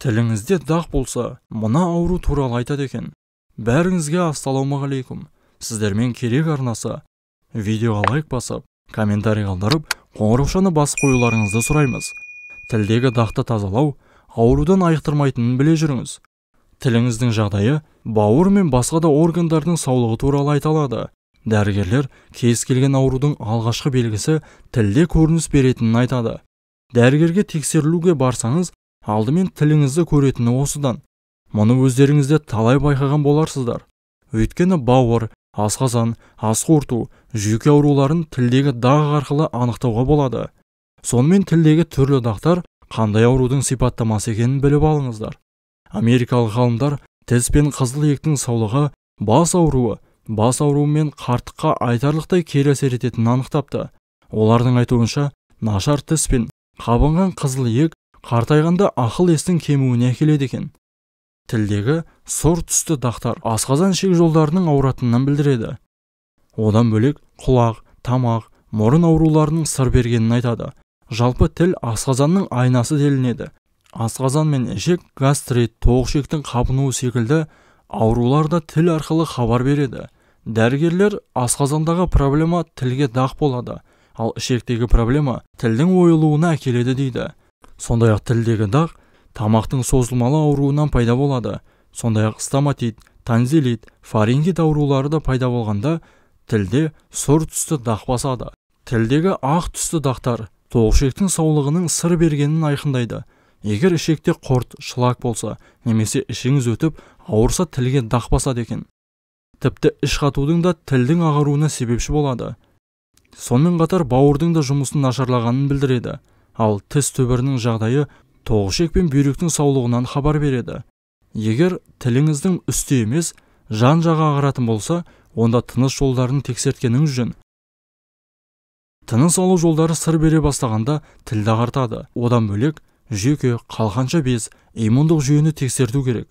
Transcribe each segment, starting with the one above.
Тіліңізде дақ болса, мына ауру туралы айтады екен. Бәріңізге ассалаумағалейкум. Сіздермен Керек арнасы. Видеоға лайк басып, комментарий қалдырып, қоңыраушаны басып қоюларыңызды сұраймыз. Тілдегі дақты тазалау аурудан айықтырмайтынын біле жүріңіз. Тіліңіздің жағдайы бауыр мен басқа да органдардың саулығы туралы айта алады. Дәрігерлер кез келген аурудың алғашқы белгісі тілде көрініс беретінін айтады. Дәрігерге тексерілуге барсаңыз, алдымен тіліңізді көретіні осыдан. Мұны өздеріңізде талай байқаған боларсыздар. Өйткені бауыр, асқазан, ас қорыту, жүйке ауруларын тілдегі дақ арқылы анықтауға болады. Сонымен тілдегі түрлі дақтар қандай аурудың сипаттамасы екенін біліп алыңыздар. Америкалық ғалымдар тіс пен қызыл иектің саулығы бас ауруы, бас ауруы мен қарттыққа айтарлықтай кері әсер ететінін анықтапты. Олардың айтуынша, нашар тіс пен қабынған қызыл иек қартайғанда ақыл естің кемуіне әкеледі екен. Тілдегі сұр түсті дақтар асқазан ішек жолдарының ауыратынын білдіреді. Одан бөлек құлақ, тамақ, мұрын ауруларының сыр бергенін айтады. Жалпы тіл асқазанның айнасы делінеді. Асқазан мен ішек, гастрит, тоқ ішектің қабынуы секілді аурулар да тіл арқылы хабар береді. Дәрігерлер асқазандағы проблема тілге дақ болады, ал ішектегі проблема тілдің ойылуына әкеледі дейді. Сондай-ақ тілдегі дақ тамақтың созылмалы ауруынан пайда болады. Сондай-ақ стоматит, тонзиллит, фарингит аурулары да пайда болғанда тілде сұр түсті дақ басады. Тілдегі ақ түсті дақтар тоқ ішектің саулығының сыр бергенін айқындайды. Егер ішекте құрт, шылак болса, немесе ішіңіз өтіп, ауырса тілге дақ басады екен. Тіпті іш қатудың да тілдің ағаруына себепші болады. Сонымен қатар бауырдың да жұмысын нашарлағанын білдіреді. Ал тіс түбірінің жағдайы тоқ ішек пен бүйректің саулығынан хабар береді. Егер тіліңіздің үсті емес, жан-жағы ағаратын болса, онда тыныс жолдарын тексерткеніңіз жөн. Тыныс алу жолдары сыр бере бастағанда тілді ағартады. Одан бөлек, жүйке, қалқанша без, иммундық жүйені тексерту керек.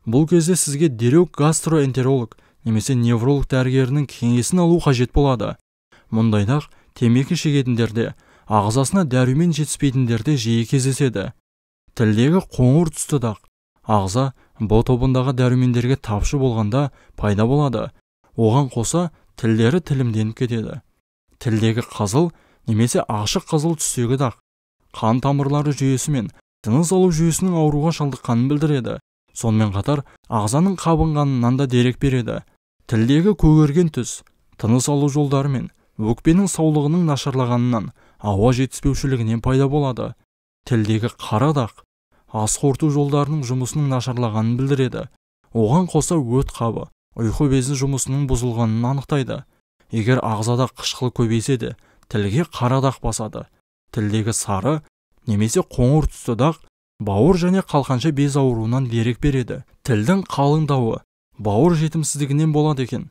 Бұл кезде сізге дереу гастроэнтеролог немесе невролог дәрігерінің кеңесін алу қажет болады. Мұндай дақ темекі шегетіндерде, ағзасына дәрумен жетіспейтіндерде жиі кездеседі. Тілдегі қоңыр түсті дақ ағза Б тобындағы дәрумендерге тапшы болғанда пайда болады. Оған қоса тілдері тілімденіп кетеді. Тілдегі қызыл немесе ашық қызыл түстегі дақ қан тамырлары жүйесі мен тыныс алу жүйесінің ауруға шалдыққанын білдіреді. Сонымен қатар ағзаның қабынғанынан да дерек береді. Тілдегі көгерген түс тыныс алу жолдары мен өкпенің саулығының нашарлағанынан, ауа жетіспеушілігінен пайда болады. Тілдегі қара дақ ас қорыту жолдарының жұмысының нашарлағанын білдіреді. Оған қоса өт қабы, ұйқы безі жұмысының бұзылғанын анықтайды. Егер ағзада қышқыл көбейсе де, тілге қара дақ басады. Тілдегі сары немесе қоңыр түсті дақ бауыр және қалқанша без ауруынан дерек береді. Тілдің қалыңдауы бауыр жетімсіздігінен болады екен.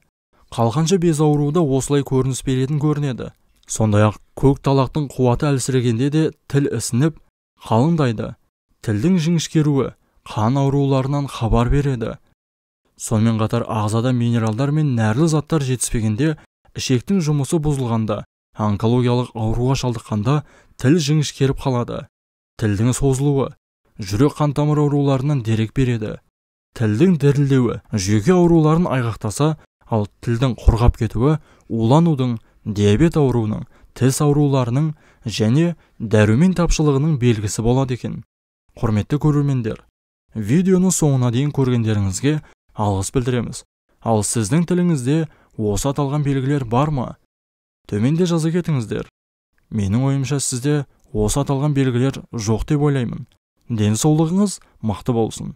Қалқанша без ауруы да осылай көрініс беретін көрінеді. Сондай-ақ көк талақтың қуаты әлсірегенде де тіл ісініп, қалыңдайды. Тілдің жіңішкеруі қан ауруларынан хабар береді. Сонымен қатар ағзада минералдар мен нәрлі заттар жетіспегенде, ішектің жұмысы бұзылғанда, онкологиялық ауруға шалдыққанда тіл жіңішкеріп қалады. Тілдің созылуы жүрек қан тамыр ауруларынан дерек береді. Тілдің дірілдеуі жүйке ауруларын айғақтаса, ал тілдің құрғап кетуі уланудың, диабет ауруының, тіс ауруларының және дәрумен тапшылығының белгісі болады екен. Құрметті көрермендер, видеоны соңына дейін көргендеріңізге алғыс білдіреміз. Ал сіздің тіліңізде осы аталған белгілер бар ма? Төменде жаза кетіңіздер. Менің ойымша, сізде осы аталған белгілер жоқ деп ойлаймын. Денсаулығыңыз мықты болсын.